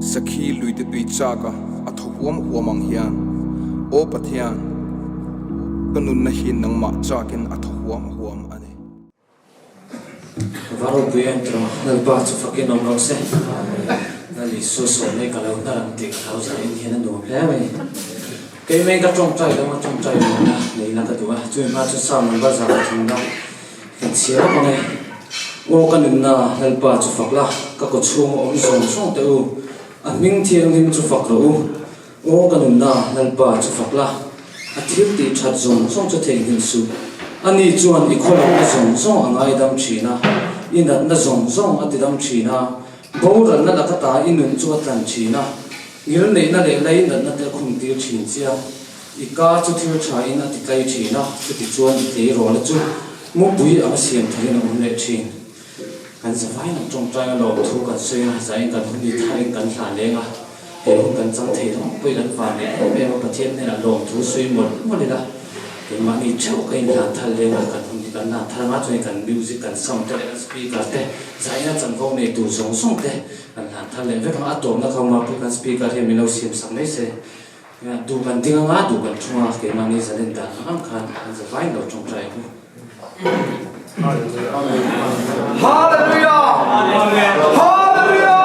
Sakhi luite tui chak a a thaw huam huam ang hian, Aw Pathian, ka nunna hi nangmah chakin a thaw huam huam a ni. Va ropui em tawh, Lalpa chu fakin awm rawh se. Lal Isua sawi mai ka lo hnar ang tih ka hlau zanin hian a nuam hle mai. Kei mai ka tawngtai lo a, tawngtai lohna neihna ka duh a, chumi hma chu Psalm number 103 kan chhiar lawk ang e. Aw ka nunna, Lalpa chu fak la, ka kawchhung awm zawng zawng teh u, a hming thianghlim chu fak rawh u. Aw ka nunna, Lalpa chu fak la, a thil tih that zawng zawng chu theihnghilh suh. Ani chuan i khawlawkna zawng zawng a ngaidam thin a, i natna zawng zawng a tidam thin a, boralna laka ta i nun chu a tlan thin a, ngilneihna leh lei natna te a khumtir thin che a, i ka chu thil tha in a titlai thin a, chutichuan i tleirawl chu mupui anga siam tharin a awm leh thin. Kan zavai lam tawngtai a lawm thu kan sawi a, zain kan hun i tharin kan hlan leng a, he hun kan chang thei ringawt pawhin kan van leh em em a, Pathian hnenah lawm thu sawi mawlh mawlh ila, keimahni theuh ka inhlan thal leng a, kan hun hi kan hlan thar anga chuan kan music kan sound te leh kan speaker te zaina chanvo nei tur zawng zawng te kan hlan thar leh vek ang a, a tawpna kha awm a, kan speaker hian min lo siam sak mai se, duh kan ding anga duh kan thung a, keimahni zalen dan ang ang khan kan zavaiin lo tawngtai ang u. Hallelujah! Hallelujah!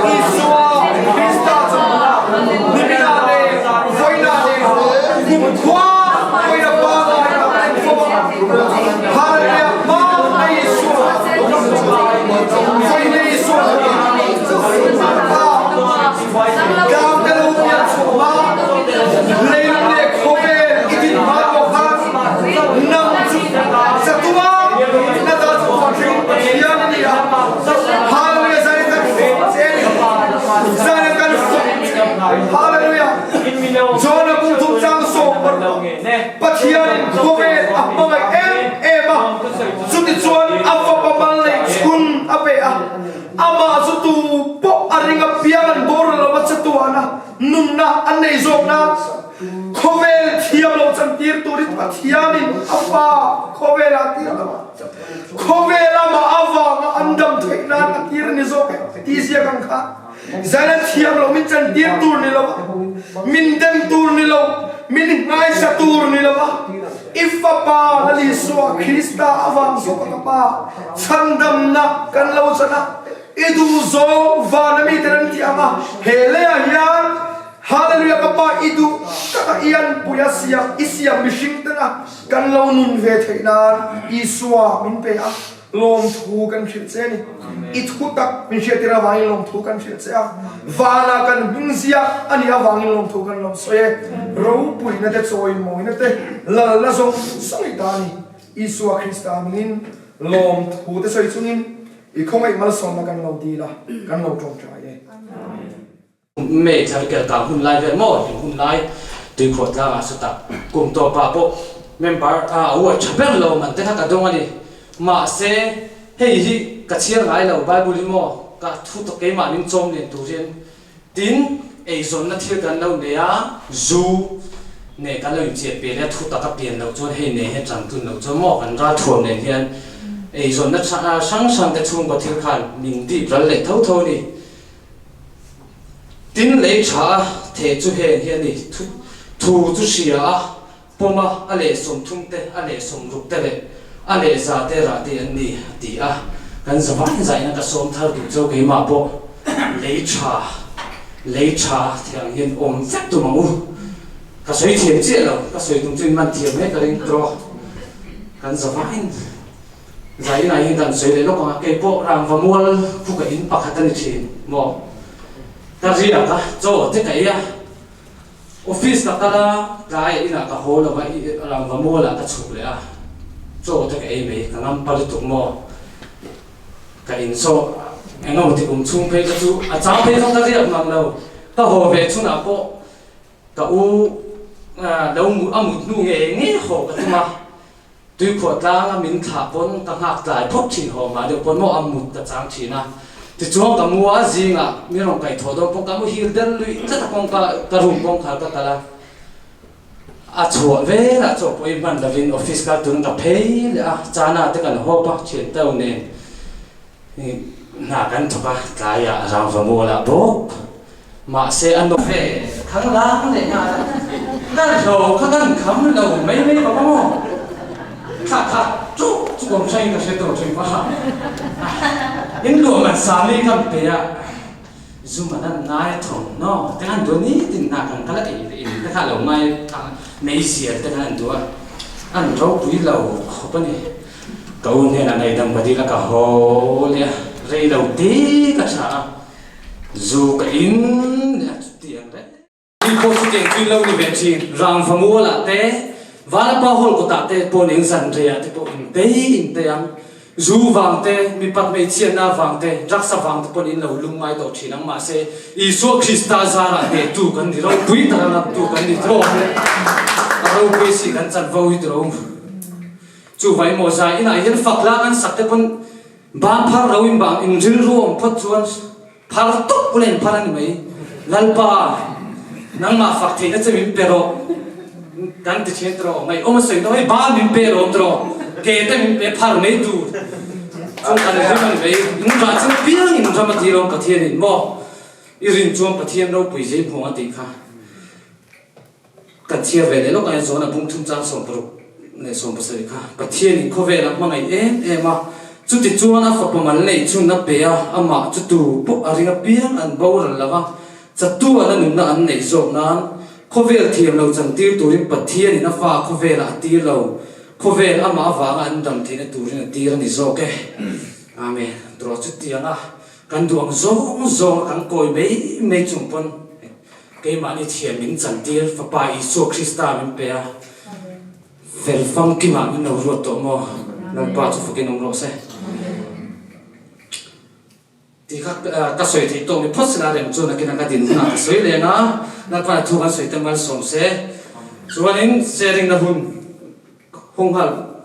Isua Krista chu nimina leh vawiina leh kumkhua vawiina pangai a en fo a. Hallelujah! Hmangaih Isua, vawiina Isua Tlang te lo pian chhuah hma, leilung leh khawvel i din hma pawh khan nang chu zatuma na ta chu Pathian Pathian a ni a. Hallelujah! Zan kan fak che a ni. Zan kan fak che. Hallelujah! John a bung thum chang sawm paruk Pathianin khawvel a hmangaih em em a, chutichuan a fapa mal leh chhun a pe a. Amah chu tu pawh a ring apiang an boral lo a chatuan a, nunna an nei zawk nan khawvel thiam lo chantir turin Pathianin a fa khawvel ah tir lo a, khawvel amah avanga an dam theih nan a tir a ni zawk e tih ziak ang kha Zaina thiam lo min chantir tur ni lo a, min dem tur ni lo, min nghaisa tur ni lo a, I Fapa Lal Isua Krista avang zawk a ka Pa, chhandamna kan lo chan a, i duh zawng van a miten an tih ang a, he leiah hian Hallelujah ka Pa i duh taka i anpui a siam, i siam mihring tena kan lo nun ve theih nan Isua min pe a. Lawmthu kan hrilh che a ni. I thu tak min hriattir avangin lawmthu kan hrilh che a. Vanah kan hming ziak a nih avangin lawmthu kan lo sawi e. Ropuina te, chawimawina te, lalna zawng zawng i ta a ni. Isua Krista mingin lawmthu te sawi chungin i khawngaih malsawmna kan lo dil a, kan lo tawngtai e. May thar kel kang hun lai vel maw hlim hun lai tuikhawh tlangah sawtah kum tawpah pawh member a uai tha ber lo man te kha ka dawng a ni. Mahse hei hi ka chhiar ngai lo Bible hi maw ka thu tawh keimah min chawm lian tur hian tin eizawnna thil kan lo nei a zu nen kan lo inchiah pian a thu taka pian loh chuan hei nei hian tangtun loh chuan maw kan ralthuam nen hian eizawnna hrang hrang te chhungkaw thil khan min dip ral leh tho tho a ni. Tin, lei tha a theh chu heng hi a ni, thu thu chu hria a, pawm a, a leh 30 te, a leh 60 te leh a leh za te rah te an ni, a ti a. Kan zavai zaina ka sawm thar duh chau keimah pawh lei tha, lei tha theh ang hian awm vek tum ang u. Ka sawi thiam chiah lo, ka sawi tum chu in man thiam mai ka ring tawh. Kan zavaiin. Zainah hian kan sawi leh lawk ang a, kei pawh rangva mual khu ka in pakhat a ni thin maw? Ka riak a, chaw te ka ei a, office ka kal a, tlaiah inah ka haw lo va, rangva mualah ka chhuk leh a, chaw te ka ei mai, ka ngam pa lutuk maw? Ka in saw eng emaw ti kum chhung phei ka chu a chang phei kha ka riak ngang lo, ka haw ve chhunah pawh. Ka u lo a mut hnu nge nge haw ka tum a, tuikhuah tlanga min thlah pawn ka nghak tlai phawt thin haw mah deuh pawn maw a mut ka chang thin a. Tichuan ka mu a, zingah mi rawn kaih thawh dawn pawh ka muhil der luih tlat a kawngka ka room kawngkhar ka kalh a. A chhuah velah chaw pawh i hman lovin office kal turin ka phei leh a, chana te kan hawp a, thian teuh nen hna kan thawk a, tlaiah rangva mualah bawk mahse a nawm ve khang lang leh nghal a, kan hlo kha kan kham lo mai mai bawk a maw? Thla kha chu chu kawm hrain ka hre tawh thin pa, in luah man sami kan pe a. Zum an an ngai thawmhnaw te khan duh nitin hna kan kal a ei leh in te kha a lo ngai a, meizial te khan an duh a, an ropui lo khawp a ni. Ka u hnenah ngaihdam ka dil a, ka haw leh a, rei lo te ka tha a, zu ka in leh a, chutiang reng. Thil pawh chutiang chu lo ni ve thin, Rangva mualah te, Vanapa hall kawtah te pawh ning zanriah te pawh intei intei ang. Zu vang te, mipat hmeichhiatna vang te, drugs avang te pawhin in lo lung ngai tawh thin ang. Mahse, Isua Krista zarah hnehtu kan ni, ropui taka ngamtu kan ni tawh. A ropui si kan chanvo hi tiro. Chuvai maw zai inah hian fak la kan sak te pawn ban phar lo in bang in rilru awm phawt chuan Phar tawp ula in phar a ni mai. Lalpa, nangmah fak theihna che min pe rawh. Kan ti thin tawh rawh. Ngaihawm a sawi dawn hei bal min pe lawm tawh rawh. Ke te min pe phar mai tur. Chuan kan rim a ni mai. In rah chu piang in ram a ti lawm Pathian in maw. I rin chuan Pathian ropui zei hmuang a tih kha. Kan chhiar ve leh lawk a, John a bung thum chang 17 leh 17 kha, Pathianin khawvel a hmangaih em em a, chuti chuan a fapa mal neih chhun a pe a, amah chu tu pawh a ring apiang an boral lo va, chatuan a nunna an neih zawk nan khawvel thiam lo chantir turin Pathianin a fa khawvelah a tir lo, khawvel amah avanga an dam theihna turin a tir a ni zawk e. Amen. Tawh chutianga kan duh ang zawng zawnga kan kawi mai mai chung pawn Keimahni thiam min chantir Fapa Isua Krista min pe a, fel famkimah min lo ruat tawh maw? Lalpa chu fakin awm rawh se. Tih kha ka sawi theih tawh mi phawt sela rem chuan nakin a ka din hunah ka sawi leng a, Lalpa thu kan sawi te malsawm se. Chuanin sharing na hun hung nghal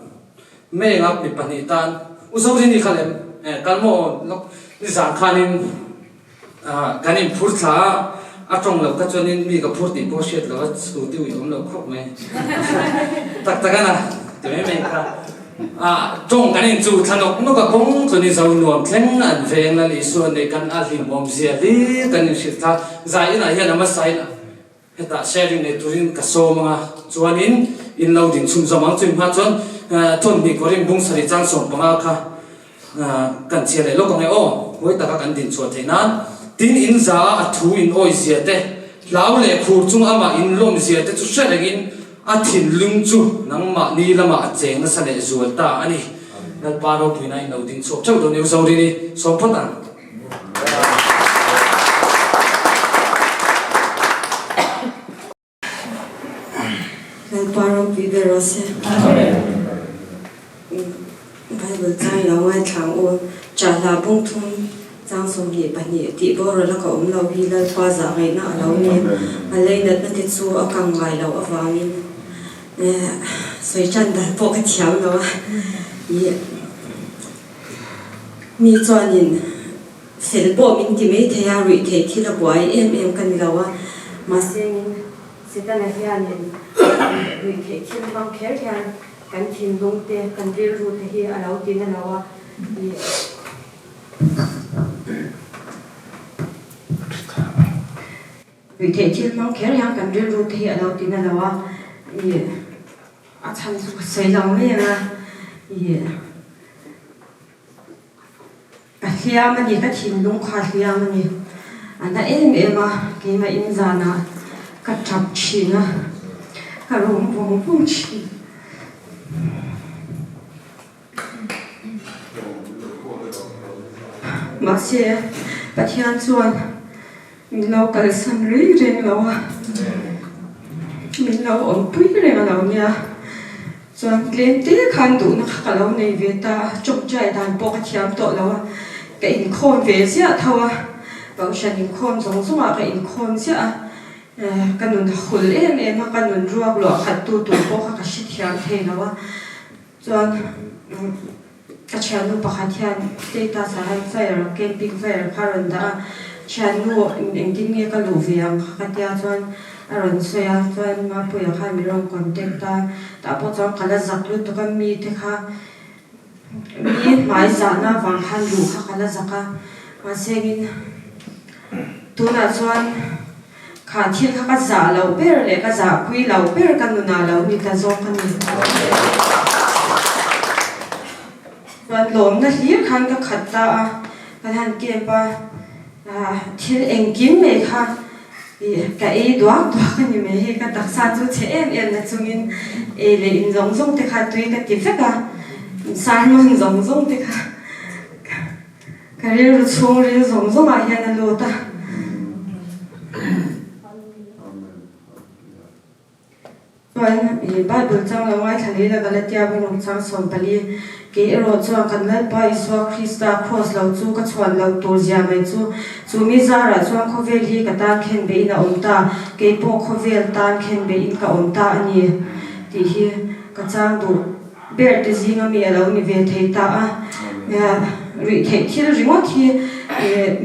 mai anga mi pahnih tan U Zorini kha lem kal maw lawk nizan khanin Kan inphur thla a, a tawng loh kha chuanin mi ka phur tih pawh hriat loh a scooty ui awm lo khawp mai. Tak tak a na ti mai mai kha. Tawng kan inchuh thla nawk nawk a kawng chuanin zo nuam thleng an veng Lal Isua nei kan a hlim awmzia hlir kan inhrilh thla. Zai inah hian a hmasain Hetah sharing nei turin ka sawm anga chuanin in lo din chhunzawm ang. Chumi hma chuan thawmhnih Korin bung sarih chang 15 kha kan chhiar leh lawk ang e aw. Huai taka kan din chhuah theih nan. Tin in za a a thu in awi zia te, hlau leh khur chung amah in lawm zia te chu hre rengin a thinlung chu nangmahni lamah a cheng nasa leh zual ta a ni. Lalpa ropuina in lo ding chhuak theuh dawn eu Zorini sawm phawt ang. Lalpa ropui ber rawh se. Bible chang lo ngaithla ang u. Chahla bung thum chang 22 tih boral a ka awm lo hi Lalpa zah ngaihna a lo ni. A leinatna te chu a kang ngai loh avangin sawi tan dan pawh ka thiam lo a. Mi chuanin fel pawh min ti mai thei a, ruih theih thil a buai em em ka ni lo a, mahse min Setana hianin ruih theih thil hmang kher hian kan thinlung te, kan rilru te hi a lo ti na lo a, ih. Ruih theih thil hmang kher hian kan rilru te hi a lo ti na lo a, ih. A chhan chu ka sawi lo mai ang a, ih ka hliam a ni, ka thinlung kha a hliam a ni. A na em em a, keimah in zanah ka tap thin a, ka rum vawng vawng thin. Mahse, Pathian chuan min lo kalsan reng reng lo a, min lo awmpui reng a lo nia. Chuan tlem te khan duhna kha ka lo nei ve ta a, tawngtai dan pawh ka thiam tawh lo a, ka inkhawm ve ziah tho a, Kohhran inkhawm zawng zawngah ka inkhawm ziah a. Ka nun hul em em a, ka nun ruak luah khat tu tur pawh kha ka hrethiam thei lo a. Chuan ka thiannu pakhat hian status ah hian fire camping fire kha a rawn dah a, thiannu engtin nge ka luh ve ang kha ka tia chuan a rawn sawi a, chuan Mapuia khan min rawn contact a, tah pawh chuan ka la zak lutuk a, mite kha mi hmai zahna avang khan luh kha ka la zak a, mahse engin tunah chuan. Kha thil kha ka zah loh ber leh ka zahpui loh ber ka nunah lo ni ta zawk a ni. Chuan lawmna hlir khan ka khat ta a, kan han camp a, thil engkim mai kha ka ei duak duak a ni mai hei, ka taksa chu chhe em em na chungin ei leh in zawng zawng te kha tui ka ti vek a, sermon zawng zawng te kha Ka rilru chhungril zawng zawngah hian a lut a. Chuan i Bible chang lo ngaithla leh ila Galatia bungruk chang 14, Kei erawh chuan kan Lalpa Isua Krista Kraws lo chu ka chhuan loh tur zia mai chu, chu mi zarah chuan khawvel hi ka tan khen beihin a awm ta, kei pawh khawvel tan khen beihin ka awm ta a ni tih hi ka chang duh. Ber te zinga mi a lo ni ve thei ta a, ruih theih thil ringawt hi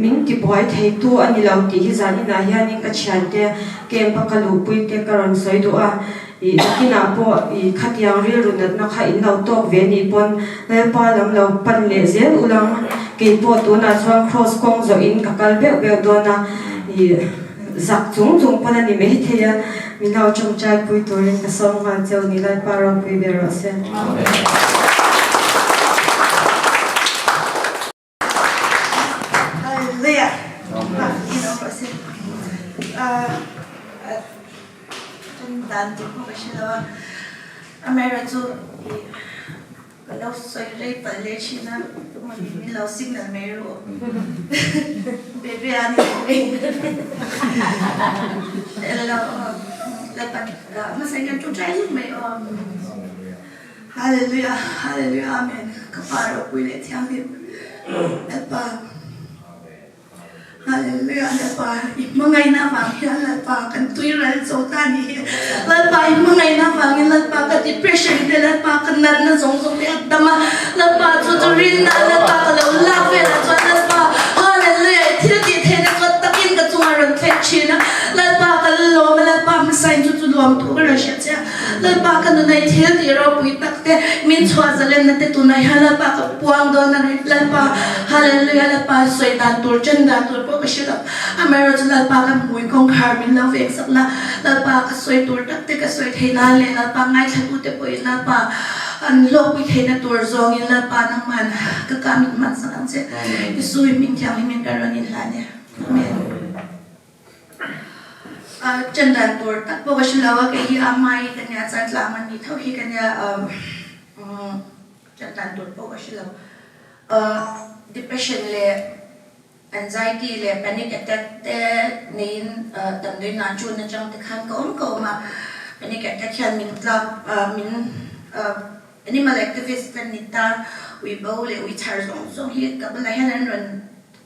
min tibuai theitu a ni lo tih hi zan inah hianin ka thiante camp a ka luhpui te ka rawn sawi duh a, ih nakinah pawh ih khatiang rilru natna kha in lo tawk ve nih pawn Lalpa lam lo pan leh zel ulang, keipawh tunah chuan Kraws kawng zawhin ka kal beuh beuh dawn a, ih. Zak chung chung pawn a ni mai thei a, min lo tawngtai pui turin ka sawm nghal cheu ni Lalpa ropui ber rawh se. Hallelujah. In awm rawh se. Kan dan tur pawh ka hre lo a. Amaherawhchu Ka lo sawi rei palh leh thin a, mawni min lo signal mai ru. Bebe a ni mai. Lo Lalpan hmasa in kan ṭawngṭai zut mai aw. Hallelujah, Hallelujah, Amen. Ka pa ropui leh thianghlim Lalpa. Hallelujah Lalpa i hmangaihna avang hian Lalpa kan tui ral zo ta ni hi Lalpa i hmangaihna avangin Lalpa ka depression te Lalpa ka natna zawng zawng te a dam a Lalpa chu chu rinna Lalpa ka lo lak velah chuan Lalpa Hallelujah i thil tih theihna chuan takin ka chungah rawn thleng thin a Lalpa ka lawm a Lalpa hmasain chu chu luam tur ka rawn hriat che a Lalpa ka nuna i thil tih ropui tak te min chhuah zalenna te tunah hian Lalpa ka puang dawn a ni. Lalpa Hallelujah Lalpa sawi dan tur chen dan tur pawh ka hre lo. Amaherawh chu Lalpa ka hmui kawngkhar min lo vek sak la, Lalpa ka sawi tur tak te ka sawi thei nan leh Lalpa ngaithla te pawhin Lalpa an hlawkpui theihna tur zawngin Lalpa nangman ka kah mit hman sak ang che. Isu i hming thianghlimin ka rawn inhlan e. Amen. Chen dan tur tak pawh ka hre lo a, kei hi a hmai ka nia chuan tlang a nih tho hi ka nia chen dan tur pawh ka hre lo. Depression leh anxiety leh panic attack te neiin damdawi nan chun atang te khan ka awm ka awm a, panic attack hian min tlak min animal activist ka ni ta, ui bo leh ui chhar zawng zawng hi ka bulah hian an rawn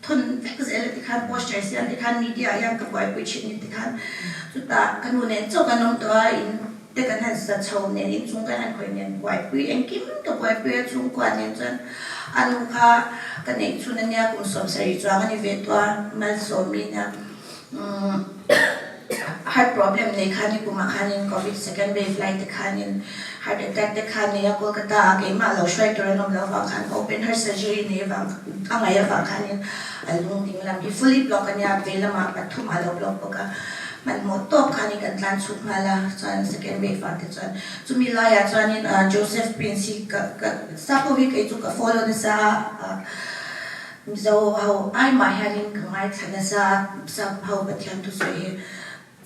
Thawn vek zel a tikhan poster siam tikhan media ah hian ka buaipui thin ni tikhan chutah ka nu nen chaw kan awm tawh a in te kan han sa chho nen inchung kan han khawih nen buaipui engkim ka buaipui a chhungkua nen chuan a nu kha ka neih chhun ania kum 70 chuang a ni ve tawh a malsawmi nia umm heart problem nei khan i kumah khanin covid second wave lai te khanin heart attack te kha nei a Kolkata ah keimah lo hruai tur an awm loh avang khan open heart surgery nei avang a ngaih avang khanin a lung ding lam hi fully block a nia vei lamah pathum a lo block bawk a hmanhmawh tawp khanin kan tlan chhuk nghal a chuan second wave ah te chuan chumi laiah chuanin Joseph Prince hi ka ka sap ho hi kei chu ka follow nasa a Mizo ho ai mah hianin ka ngaithla nasa a, sap ho Pathian thusawi hi.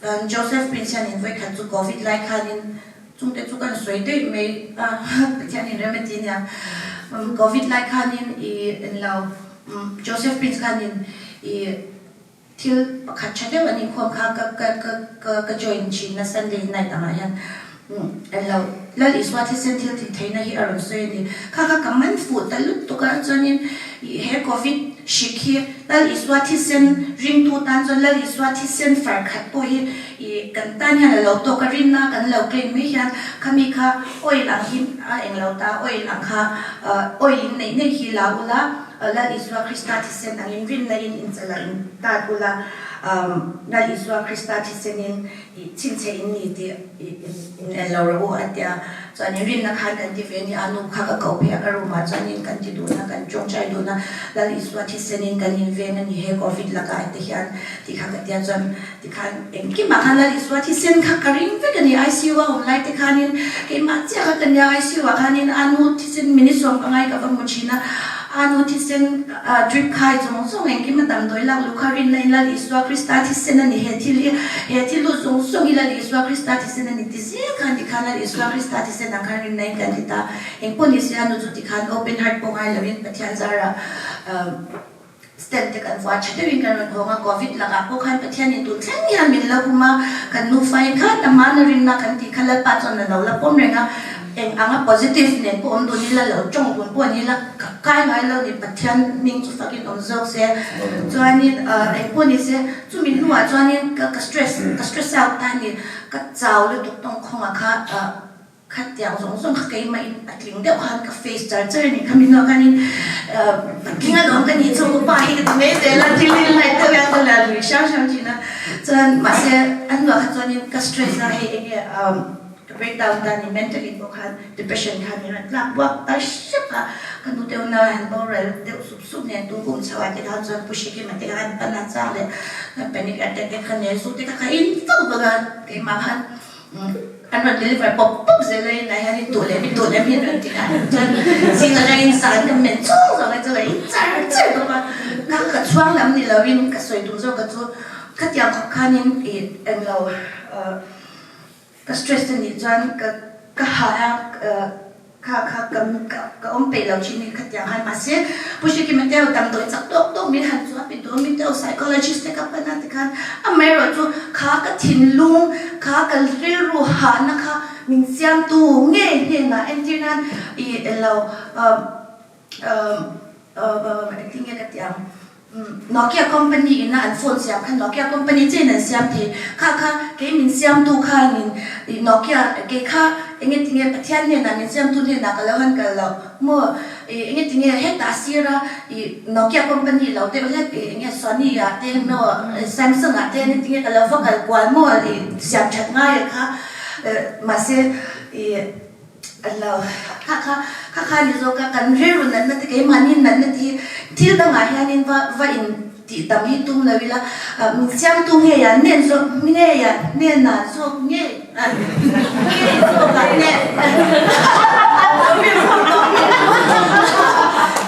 Chuan Joseph Prince hianin vawikhat chu Covid lai khanin chungte chu kan sawi daih mai a, Pathianin rem a ti ania. Covid lai khanin i enlo Joseph Prince khanin i thil pakhat tha deuh an inkhawm kha ka ka ka ka ka join thin a Sunday night angah hian enlo Lal Isua thisen thil tih theihna hi a rawn sawi a ni. Kha kha ka man fuh ta lutuk a, chuanin he Covid. hrik hi Lal Isua thisen ringtu tan chuan Lal Isua thisen far khat pawh hi i kan tan hian a lo tawk a, rinna kan lo claim mai hian khami kha oil ang hi a englo ta, oil ang kha oil in neih neih hi la ula, Lal Isua Krista thisen angin rinna in inchala in tat ula, Lal Isua Krista thisenin i chhinchhe in ni tih in en lo rawh u a tia. Chuanin rinna khan kan ti ve a ni, a nu kha ka ko phei a, ka room ah chuanin kan ti dun a, kan tawngtai dun a, Lal Isua thisenin kan inveng a ni he Covid lakah te hian tih kha ka tia chuan tikhan engkimah khan Lal Isua thisen kha ka ring vek a ni, ICU a awm lai te khanin keimah chiah kha ka nia, ICU ah khanin a nu thisen minute 15 ka va hmu thin a, a nu thisen drip khai zawng zawng engkim a damdawi lak luh kha rinna in Lal Isua Krista thisen a ni he thil hi, he thil lut zawng zawng hi Lal Isua Krista thisen a ni ti zel khan tikhan Lal Isua Krista thisen ang khan rinna in kan ti ta, engpawh ni se a nu chu tikhan open heart pawh ngai loin Pathian zarah Stent te kan vuah tha deuhin kan rawn hawng a, Covid lakah pawh khan Pathianin tun thleng hian min la hum a, kan nufa in kha tamana rinna kan tih kha Lalpa chuan a lo la pawm reng a, eng anga positive nen pawh awm dun ila, lo tawng dun pawh ni ila, ka kai ngai lo ni, Pathian hming chu fakin awm zawk se. Chuanin eng pawh ni se, chumi hnuah chuanin ka ka stress, ka stress out ta a ni, ka chau lutuk tawng khawngah kha. Khatiang zawng zawng kha keimah in patling deuh khan ka face char char a ni. Khami hnuah khanin patling alawm ka nih chu upa hi ka ti mai zel a, thil hi light deuh hian ka la lui hrang hrang thin a. Chuan mahse a hnuah kha chuanin ka stress a, hei enge ka break down ta ni mentally pawh khan depression khan min rawn tlak buak ta hrep a. Ka nu deuh na han boral deuh sup sup nen tun kum chho ah te khan chuan pu Hrekima te khan pan a chang leh panic attack te kha nen zu te kha ka in vak vak a keimah khan. An rawn deliver pawp pawp zel a inah hian in duh leh min duh leh min rawn ti a chuan zing atang in zan ka men chhung zawng hi chu ka in char char bawk a ka ka chhuang lam ni lo in ka sawi tum zawk a chu khatiang khawp khan in ih englo ka stress a nih chuan ka ka hah a. Kha kha ka ka awm peih lo thin hi khatiang han mahse Pu Hrekima te ho damdawi chak tawk tawk min han chuah pin dawn mi te ho psychologist te ka pan a tikhan amaherawh chu kha ka thinlung kha ka rilru hahna kha min siamtu ngei hnenah entir nan ih elo umm umm engtin nge ka tih ang. Nokia company ina an phone siam kha Nokia company chiahin an siam thei. Kha kha kei min siamtu khanin ih Nokia kei kha enge tinge Pathian hnenah min siamtu hnenah ka lo han kal loh maw ih enge tinge hetah a sir a ih Nokia company lo deuh hlek ih enge Sony ah te maw Samsung ah te enge tinge ka lo va kal kual maw ih siam that ngai a kha mahse ih Lo, kha kha, kha kha ni zawk a, kan rilru natna te keimahni natna te hi thil dangah hianin va va in tih tam hi tum lo ila, min siamtu ngei ah nen zawk ngei ah hnenah zawk ngei ngei zawk ah nen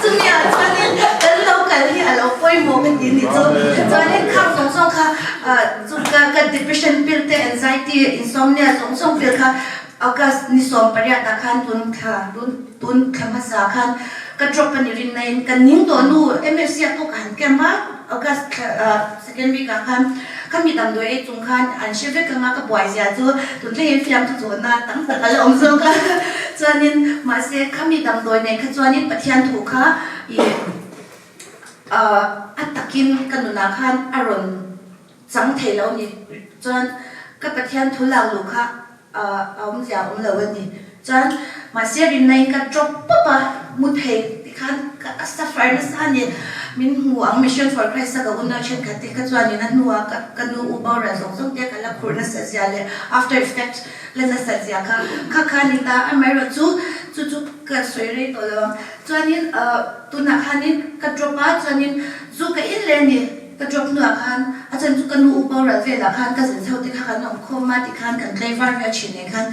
chumi ah chuanin kan lo kal hi a lo pawimawh ka ti ni chu, chuanin khang zawng zawng kha chu ka ka depression pill te anxiety insomnia zawng zawng pill kha August ni 18 ah khan tun thla tun tun thla hmasa khan ka drop a ni rin naiin ka ning tawh nu MFC ah pawh ka han camp a August thla second week ah khan khami damdawi ei chung khan an hre vek anga ka buai zia chu tun thlengin fiamthu chawhna tam tak a la awm zawk a chuanin mahse khami damdawi nen kha chuanin Pathian thu kha ih a takin ka nunah khan a rawn chang thei lo a ni chuan ka Pathian thu lak luh kha A awmzia a awm lo a ni. Chuan mahse rinna in ka drop pawp a, mu thei tikhan ka suffer nasa a ni. Min hmu ang Mission for Christ a ka unau thenkhat te kha chuanin a hnuah ka ka nu u boral zawng zawng te ka la khurh nasa zia leh after effect la nasa zia kha kha kha a ni ta. Amaherawh chu chu chu ka sawi rei tawh lo ang. Chuanin tunah khanin ka drop a, chuanin zu ka in leh a ni. Ka drop hnuah khan a chan chu ka nu u boral velah khan ka zin chho te kha kan awm khawm a tikhan kan tlei var vel thin nen khan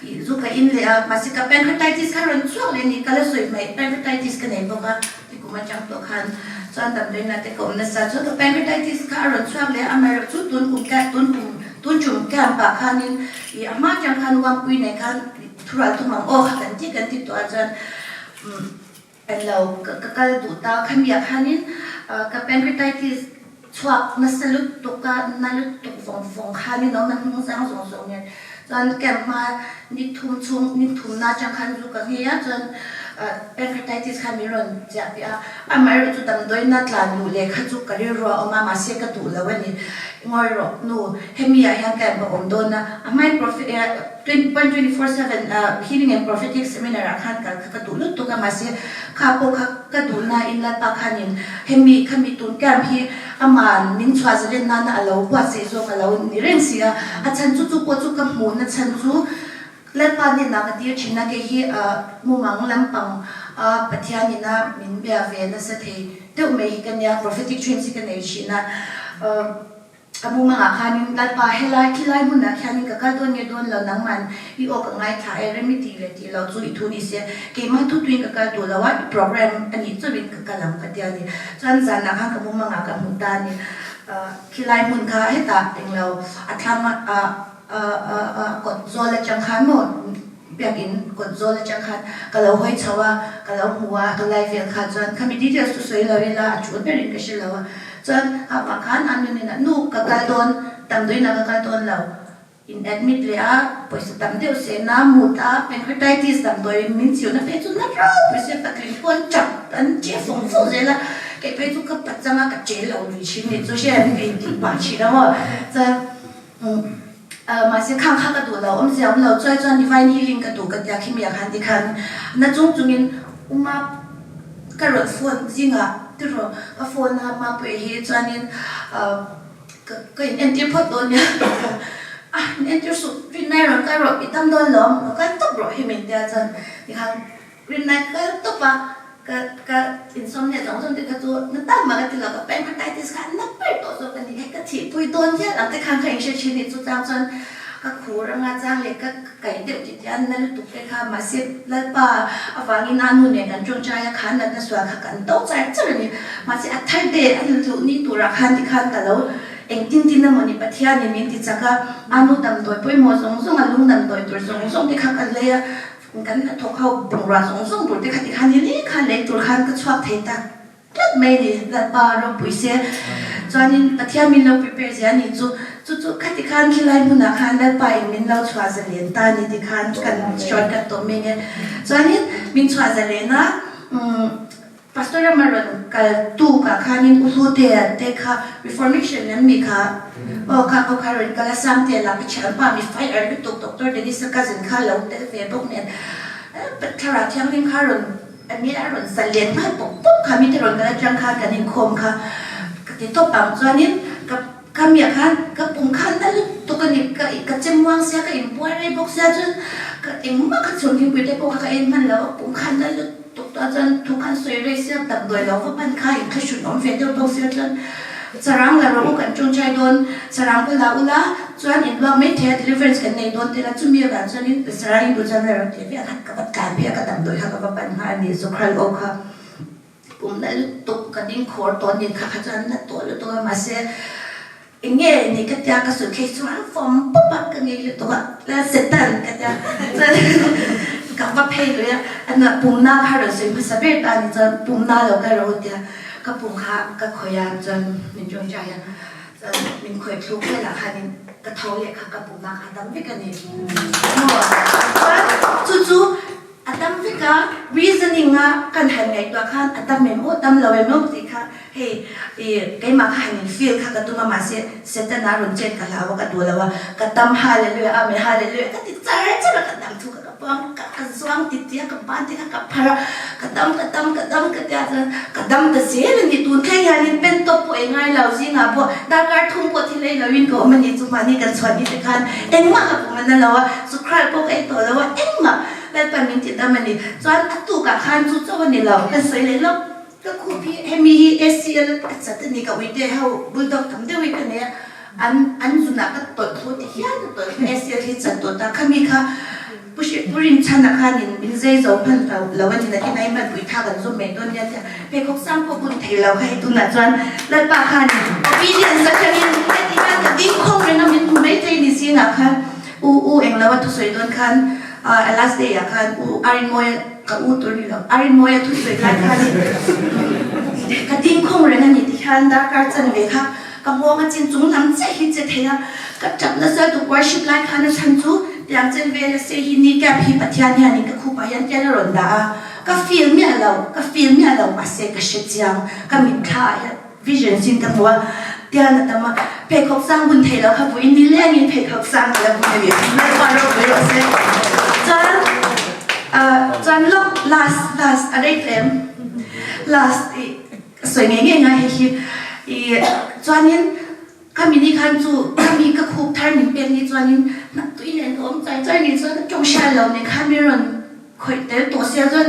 ih zu ka in leh a mahse ka pancreatitis kha rawn chhuak leh a ni ka la sawi hmaih pancreatitis ka nei bawk a ti kum atang tawh khan chuan damdawi na te ka awm nasa chuan ka pancreatitis kha a rawn chhuak leh a amaherawh chu tun kum tun kum tun tum camp ah khanin ih a hma atang khan uampui nen khan thural thum ang aw kha kan ti kan ti tawh a chuan umm. Englo ka kal duh ta khamiah khanin ka pancreatitis chhuak nasa lutuk a, na lutuk vawng vawng khanin awm a hnung zang zawng zawng nen chuan camp hma ni thum chhung ni thumna atang khan zu ka nghei a chuan. Pancreatitis khan min rawn chiah piah a, amaherawhchu damdawiina tlan luh leh kha chu ka rilru a awm a, mahse ka duh lo a ni. Ngawi rawh nu, hemi ah hian ka em awm dawn a, a hmai point 24/7 healing and prophetic seminar ah khan kal kha ka duh lutuk a, mahse kha pawh kha ka duh nain Lalpa khanin hemi khami tun camp hi aman min chhuah zalen nana a lo buatsaih zawk a lo ni reng si a, a chhan chu chu pawh chu ka hmuhna chhan chu Lalpa hnenah ka tir thin a, kei hi mumang lampang a Pathian ina min bia ve nasa thei deuh mai hi ka nia, prophetic dreams hi ka nei thin a, ka mumangah khanin Lalpa helai khilai hmunah khianin ka kal dawn nge dawn lo nangman i aw ka ngaithla e, rem i tih leh tih loh chu i thu ni se, keimah thutuin ka kal duh lo a, i program a nih chauhin ka kal ang ka tia ni. Chuan zanah khan ka mumangah ka hmu ta a ni, khilai hmun kha hetah englo a thlang a. Kawt zawl atang khan maw biakin kawt zawl atang khan ka lo hawi chho a, ka lo hmu a, ka lai vel kha chuan khami details chu sawi lo ila a tul berin ka hre lo a, chuan a vang khan a nunin a nu ka kal dawn damdawiinah ka kal dawn lo in admit leh a pawisa tam deuh seh na mut a pancreatitis damdawi min chiuna phei chu na rau pawisa patling pawh an tap an che fawng fawng zel a, kei phei chu ka pachang a ka che lo lui thin ni chu hriat ka intih pah thin a maw chuan. Mahse khang kha ka duh lo, awmzia awm lo chuai chuan divine healing ka duh ka tia khi miah khan tikhan na chung chungin uma ka rawn phone zingah tiraw ka phone a Mapuii hi chuanin ka in entir phawt dawn nia a in entir suh rinna i rawn kal rawh i tam dawn lo ka kal tawp rawh hi min tia chuan tikhan Rinna kal tawp a, ka ka insawmnia zawng zawng te kha chu na tam mah ka ti lo, ka pancreatitis kha a na ber tawh zawk a ni, hei ka thihpui dawn hial ang te khan ka inhre thin a ni, chutang chuan ka khur anga chang leh ka kaih deuh ti tia na lutuk te kha mahse Lalpa avangin a nu nen kan tawngtai a, kha natna sual kha kan to char char a ni, mahse a thar te a luh ni turah khan tikhan ka lo engtin tin emaw ni Pathianin min ti chak a, a nu damdawi pawimawh zawng zawng a lung damdawi tur zawng zawng te kha ka lei a. Kan hnathawk ho bungrua zawng zawng tur te kha tikhan ni leng khan lei tur khan ka chhuak thei tak tlat mai ni Lalpa ropui se. Chuanin Pathian min lo prepare zia ni chu chu chu khati khan khilai hmunah khan Lalpa in min lo chhuah zalen ta ni tikhan kan shortcut tawh mai nge. Chuanin min chhuah zalen a umm Pastor rama rawn kal tuk ah khanin U Hlutea te kha Reformation an mi kha aw kha pawh kha rawn kal a, Sangtea lah ka thianpa mi fire lutuk Doctor Dennis a cousin kha lo tel ve bawk nen Thlarau Thianghlim kha rawn a nia a rawn zalen nghal pawp pawp kha mite rawn kal atang khan kan inkhawm kha ka ti tawp ang chuanin ka ka miah khan ka pum khan na lutuk a ni ka ka chem muang sia ka inbuai rei bawk sia chuan ka engmah ka chhun thingpui te pawh kha ka en hman lo a pum khan na lutuk. Tuktuah chuan thu khan sawi rei sia damdawi lo va pan kha in thlahrun awm ve deuh bawk sia chuan sarang la rawh u kan tawngtai dawn sarang pawh la ula chuan in luak mai thei a deliverance kan nei dawn tel a chumi avang chuan in sarang in duh chuan la rawh tih ve a khat ka va tlan phei a ka damdawi kha ka va pan nghal a ni zukhral aw kha pum na lutuk ka ding khawr tawh a ni kha kha chuan na tawh lutuk a mahse Eng nge ni ka tia ka sawi thei chuan fawm pawp a ka ngei lutuk a la Satan ka tia chuan ka va phei lui a a pumna kha rawn sawi hmasa ber ta ni chuan pumna lo ka ro tia ka pum kha ka khawih a chuan min tawngtai a chuan min khawih thluk velah khanin ka tho leh kha ka pumna kha a dam vek a ni maw chuan chu chu A dam vek a, reasoning a kan han ngaihtuah khan a dam em aw, dam lo em aw tih kha hei ih keimah kha han in feel kha ka tum a mahse Satan a rawn chet ka hlau a ka duh lo a, ka dam hallelujah amen hallelujah ka ti char char a ka dam thu kha ka puang ka ka zuang ti ti a ka ban te kha ka phar a ka dam ka dam ka dam ka tia chuan ka dam ta zel a ni tun thleng hianin pen tawp pawh ei ngai lo zingah pawh darkar thum pawh thil ei loin ka awm a ni chu mahni kan chhuah ni te khan engmah ka pum a na lo a sukral pawh ka ei tawh lo a engmah Lalpan min ti dam a ni. Chuan a tukah khan chu chauh a ni lo, ka sawi leh lawk. Ka khup hi hemi hi ACL a chat a ni, ka uite ho bulldog tam deuhin ka nei a, an an zunah ka tawlh thu ti hian ka tawlh thu ACL hi chat tawh ta. Khami kha Pu Hri Pu Rinchhana khanin min zai zo hman lo lo a ni, nakin a inhman pui tha kan zawm mai dawn nia tia pheikhawk sang pawh bun thei lo kha hei tunah chuan Lalpa khanin obedience atangin heti hian ka ding khawng reng a min hmu maithei ni zingah khan U u englo a thusawi dawn khan a last day ah khan u Arinmawia ka u tur ni lo Arinmawia thusawi lai khan ka ding khawng reng a ni ti hian darkar chanve kha ka nghawng a chin chung lam chiah hi che thei a ka tap nasa tuk worship lai khan a chhan chu tiang chen vel a se hi knee cap hi Pathian hian in ka khup ah hian tian a rawn dah a. Ka feel miah lo, ka feel miah lo, mahse ka hre chiang, ka mitthla ah hian vision sin ka hmu a, tian a tam a, pheikhawk sang bun theih loh kha vawiin ni lengin pheikhawk sang ka la bun a ni, Lalpa ropui rawh se. Chuan chuan lawk last last a rei tlem last i ka sawi ngei ngei ngai hei hi i chuanin Khami ni khan chu khami ka khup thar min pek ni chuanin hnap tui nen ka awm chai chai ni chuan tawng hriat lo nen khan min rawn khawih tel tawh sia chuan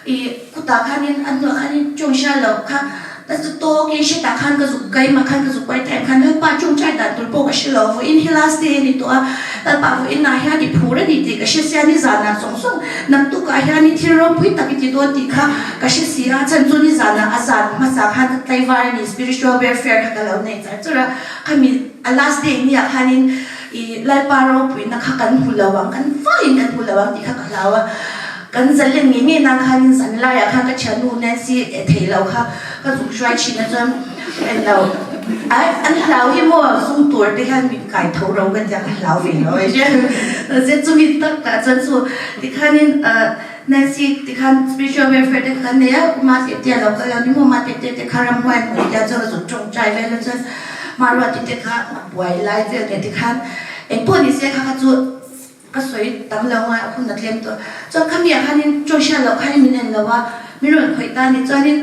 ih kutah khanin a hnuah khanin tawng hriat loh kha ta chu tawkin hretah khan ka zuk keimah khan ka zuk kuai time khan Lalpa tawngtai dan tur pawh ka hre lo vawiin hi last day a ni tawh a Lalpa vawiin ah hian i phur a ni tih ka hre sia nizanah zawng zawng naktukah hianin thil ropui tak i ti dawn tih kha ka hre si a chhan chu nizanah a zan hmasa khan ka tlaivar a ni spiritual welfare kha ka lo nei char char a khami a last day nia khanin i Lalpa ropuina kha kan hmu lo ang kan vaiin kan hmu lo ang tih kha ka hlau a kan zalen ngei ngei nan khanin zan laiah khan ka thiannu Nancy eh thei lo kha ka zuk hruai thin a chuan en lo ai an hlau hi maw zung tur te hian min kai tho ro ka tia ka hlau ve lo e mahse chumi tak tah chuan chu tikhanin ah Nancy tikhan spiritual welfare te kha kan nei a ma teh te a lo kal a ni maw ma teh te te kha ramhuai hmuh tia chuan ka zuk tawngtai vel a chuan Maruati te kha a buai lai vel nen tikhan engpawh ni se kha kha chu Ka sawi tam lo ngai a hun a tlem tawh. Chuan khami ah khanin chaw hriat loh khanin min en lo a, min rawn khawih ta a ni. Chuanin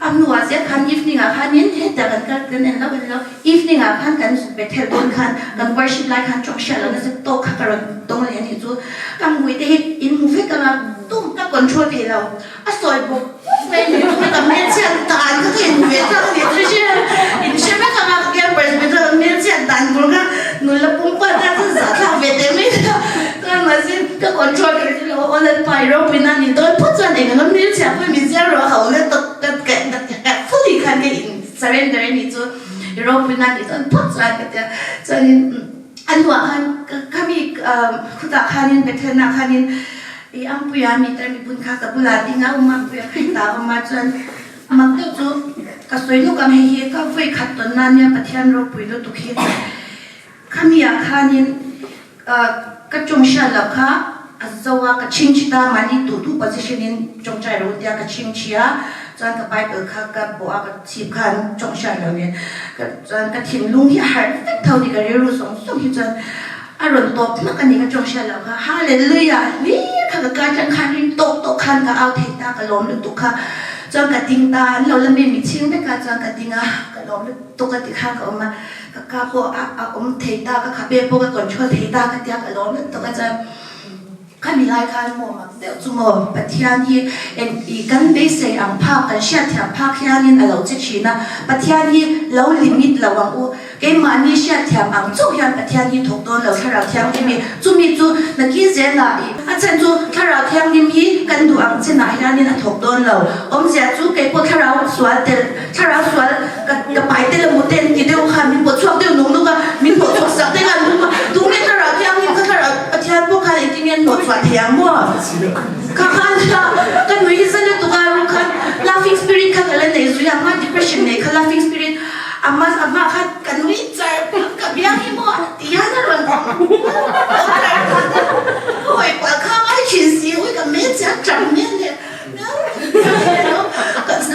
a hnuah chiah khan evening ah khanin hetah kan kal kan en lo en lo evening ah khan kan zuk ve thelh dawn khan kan worship lai khan chaw hriat loh nasa tawk kha ka rawn tawng leh a nih chu. Ka hmui te hi in hmu vek ang a, tum ka control thei lo. A sawi bawk bawk mai ni chu ka hmelchhiat dan kha ka inhmu ve tak a ni chu hria in hre vek ang a ka campers ve chuan ka hmelchhiat dan tur kha nula pumpa tan chuan zahthlak ve teh mai a chuan mahse ka control ka ri lo aw Lalpa i ropui nan ni dawn phawt chuan eng anga hmelchhia pawh min ziar rawh ho na tawk ka ka fully khan ka in surrender a ni chu i ropui nan ni dawn phawt chuan ka tia chuanin a hnuah khan khami khutah khanin Bethel-ah khanin I Ampuia mi tar mipun kha ka bulah ding a awm a, Ampuia kha hetah a awm a, chuan mak deuh chu ka sawi lawk ang hei hi ka vawi khat tawn na nia Pathian ropui lutuk hi khami ah khanin ka tawng hriat loh kha a zo a, ka chhing chhit a, mahni duh duh position in tawngtai ro tia ka chhing chhi a, chuan ka bible kha ka bawh a ka chhip khan tawng hriat loh nen chuan ka thinlung hi a harh vek tho ni ka rilru zawng zawng hi chuan A rawn tawp hmak a ni ka tawng hriat loh kha. Hallelujah! Hlir kha ka kai tlang khan ring tawk tawk khan ka au thei ta ka lawm lutuk kha. Chuan ka ding ta, an lo la mi mi chhing vek a, chuan ka ding a, ka lawm lutuk a ti khan ka awm a, ka ka pawh a a awm thei ta, ka khabe pawh ka control thei ta ka tia ka lawm lutuk a chuan Khami lai khan maw mak deuh chu maw Pathian hi eng i kan beisei ang phak kan hriatthiam phak hianin a lo che thin a, Pathian hi lo limit lo ang u, keimahni hriatthiam ang chauh hian Pathian hi thawk dawn lo Thlarau Thianghlim hi chumi chu nakin zelah i a chhan chu Thlarau Thianghlim hi kan duh ang chinah hianin a thawk dawn lo awmzia chu keipawh Thlarau sual tel Thlarau sual ka ka pai tel emaw te an ti deuh kha min pawh chhuak deuh nuk nuk a, min hnawh chhuah sak te khan rum a, tunge Thlarau Thianghlim kha Thlarau Pathian pawh khan engtin nge an hnawh chhuah thei ang maw? Kha khan kha ka nui hi zan lutuk a rum khan laughing spirit kha ka la nei zui a, hma depression nei kha laughing spirit a hma a hma khan ka nui char ka biang hi maw ti hian a rawn awm char kha ka hawi kual kha ngai thin si ui ka hmelchhe a tang hmel leh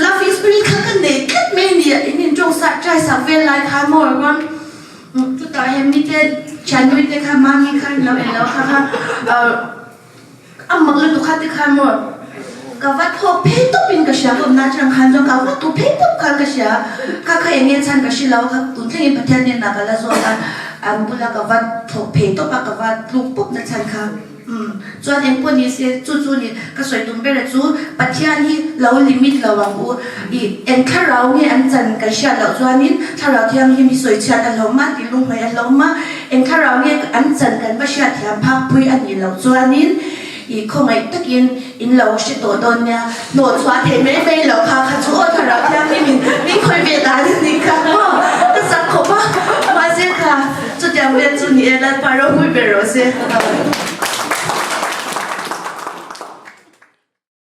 Laughing spirit kha ka nei tlat mai a ni a, in in tawng sak try sak vel lai khan maw ruang chutah hian mite thianui te kha mahni khan lo en lo kha kha a mak lutuk kha te khan maw ka va thawk phei tawp in ka hria ka awmna atang khan chuan ka va tu phei tawp khan ka hria kha kha eng nge chhan ka hre lo kha tun thlengin Pathian hnenah ka la zawt a an bula ka va thawk phei tawp a ka va tluk pawp na chhan kha. Umm chuan eng pawh ni se chu chu ni ka sawi tum ber a chu Pathian hi lo limit lo ang u i eng thlarau nge an chan kan hriat loh chuanin thlarau thianghlim hi sawi chhiat a hlawm a ti lunghmai a hlawm a eng thlarau nge an chan kan va hriat thiam phak pui a nih loh chuanin i khawngaih takin in lo hre tawh dawn nia hnawh chhuah theih mai mai loh kha kha chu aw thlarau thianghlim in min khawih ve dan a nih kha maw ka chak khawp a mahse kha chutiang vel chu ni e Lalpa ropui ber rawh se.